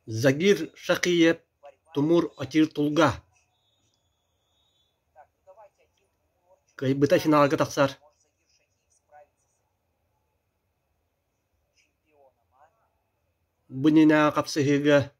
Загир Шахиев Тумур Очиртулга Кыайбыта финалга тахсар. Бу иннинээҕи хапсыһыыга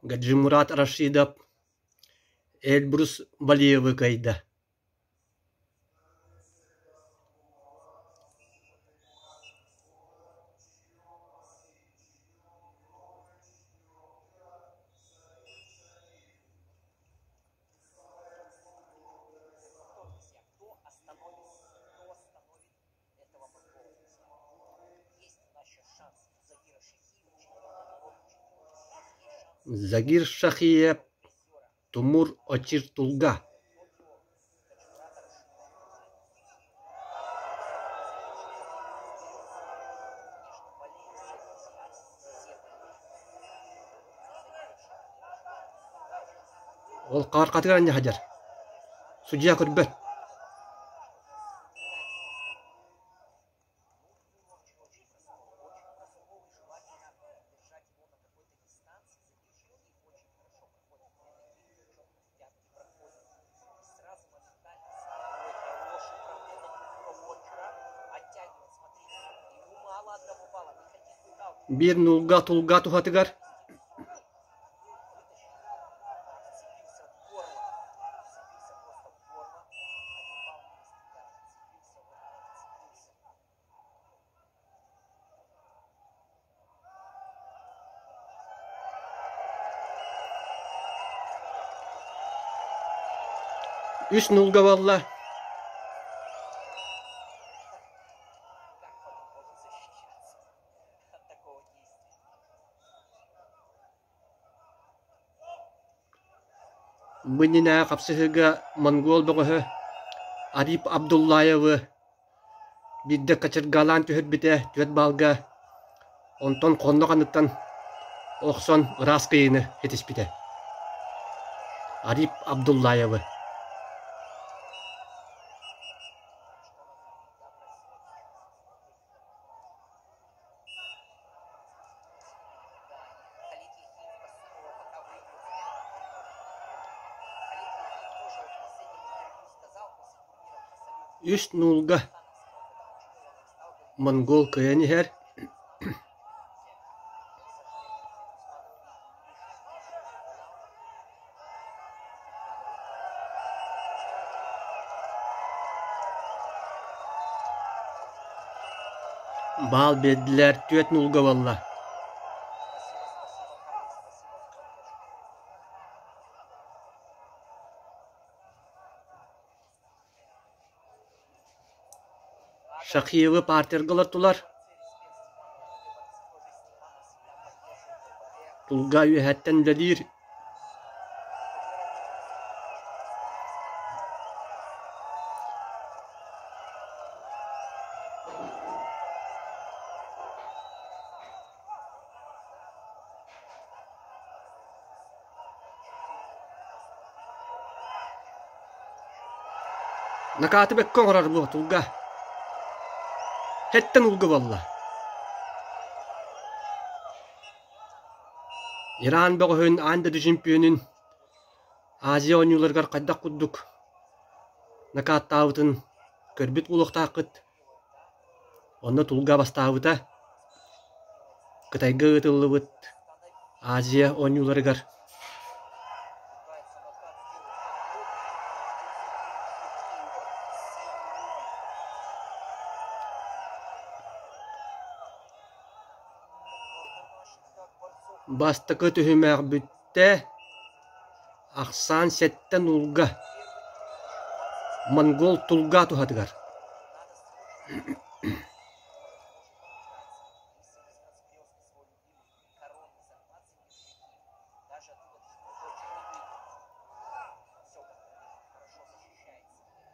Гаджимурат Рашидов Эльбрус Валиевы кыайда. Загир Шахиев Тумур Очиртулга Ол хааркатыгар анньа сылдьар. Судьуйа көрбөт. Биир нуулга тулга туһатыгар Үс нуулга буолла. Бу иннинээҕи хапсыһыыга монгол бөҕөһө Арип Абдуллаевы биирдэ кочергалаан түһэрбитэ түөрт баалга, онтон хоннох анныттан охсон ыраас кыайыыны ситиспитэ. Арип Абдуллаевы. Үс нуулга монгол кыайан иһэр Баал биэрдилэр, түөрт нуулга буолла. Шахиевы партерга олортулар. Тулга үөһэттэн үлэлиир. Накааты бэккэ оҥорор буо тулга. Хэттэн улга буолла. Иран бөҕөһүн аан дойду чемпионун Азия оонньууларыгар хайдах курдук накааттаабытын көрбүт буолуохтааххыт. Онно тулга бастаабыта. Кытайга ыытыллыбыт Азия оонньууларыгар Бастакы түһүмэх бүттэ, ахсаан сэттэ нуулга, монгол тулга туһатыгар.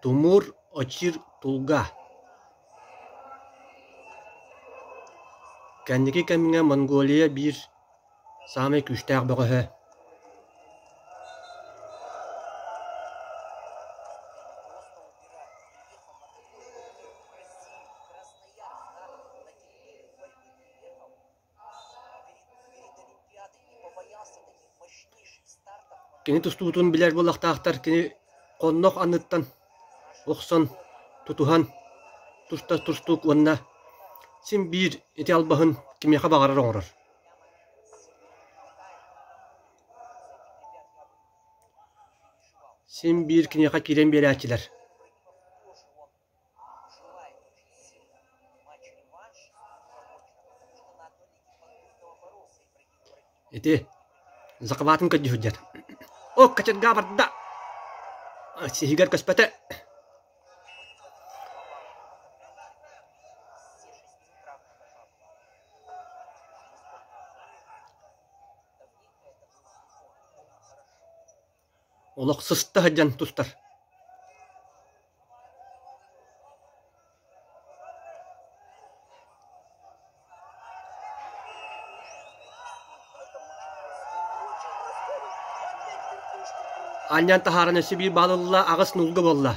Тумур Очир Тулга Кэнники кэмҥэ Монголия биир саамай күүстээх бөҕөһө. Кини тустуутун билэр буоллахтаахтар, кини хоннох анныттан охсон, тутуһан тустар тустуук уонна син биир ити албаһын кимиэхэ баҕарар оҥорор. Син биир киниэхэ киирэн биэрээччилэр. Ити захватын көрдүү сылдьар. О, кочерга барда! Сиһигэр көспөтө. Олох сыста сылдьан тустар. Анньан таһааран өссө биир баал ылла, аҕыс нуулга буолла.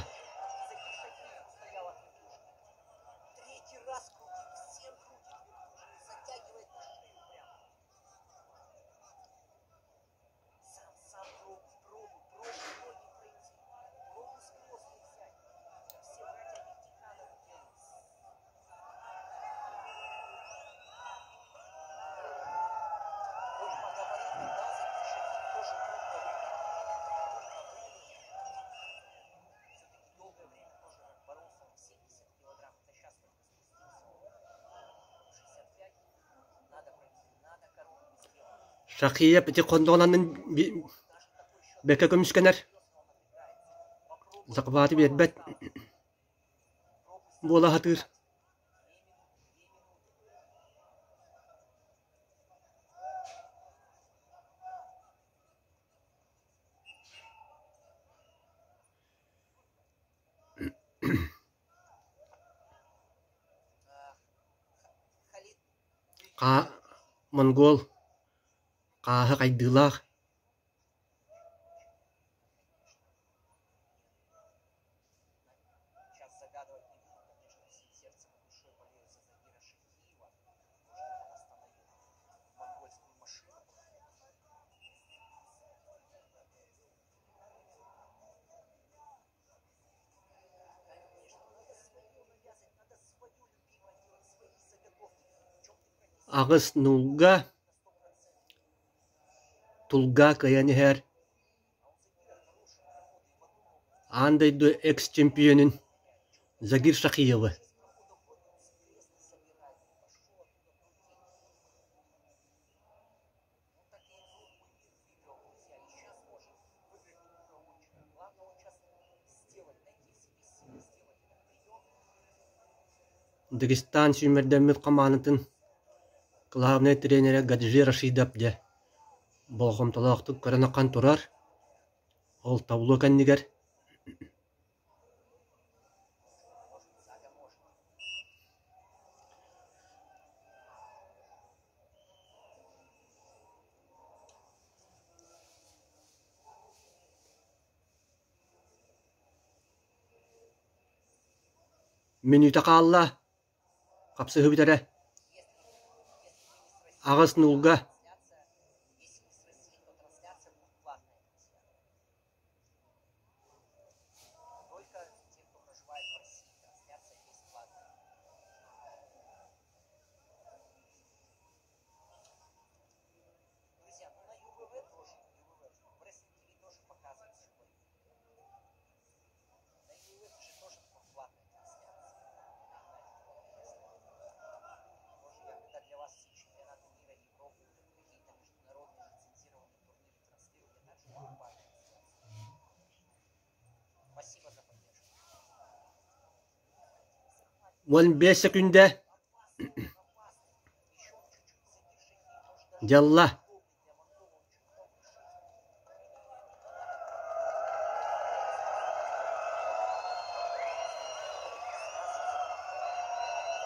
Шахиев ити хонноҕунан бэккэ көмүскэнэр, захваты биэрбэт буола сатыыр. Хаа монгол хааһы хайдыылаах Аҕыс нуулга тулга кыайан иһэр аан дойду экс-чемпионун Загир Шахиевы Дагестан сүүмэрдэммит хамаандатын кылаабынай тренерэ Гаджи Рашидов дьэ болҕомтолоохтук көрөн ахан турар. Ол табло кэннигэр Мүнүүтэ хаалла, хапсыһыбыт эрэ. Аҕыс нуулга 15 сөкүүндэ дьалла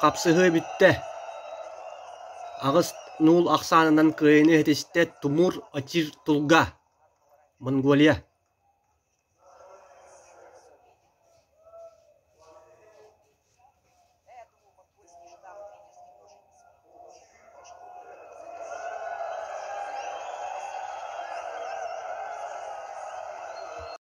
Хапсыһыы бүттэ. Аҕыс нуул ахсаанынан кыайыыны ситистэ Тумур Очир Тулга, Монголия.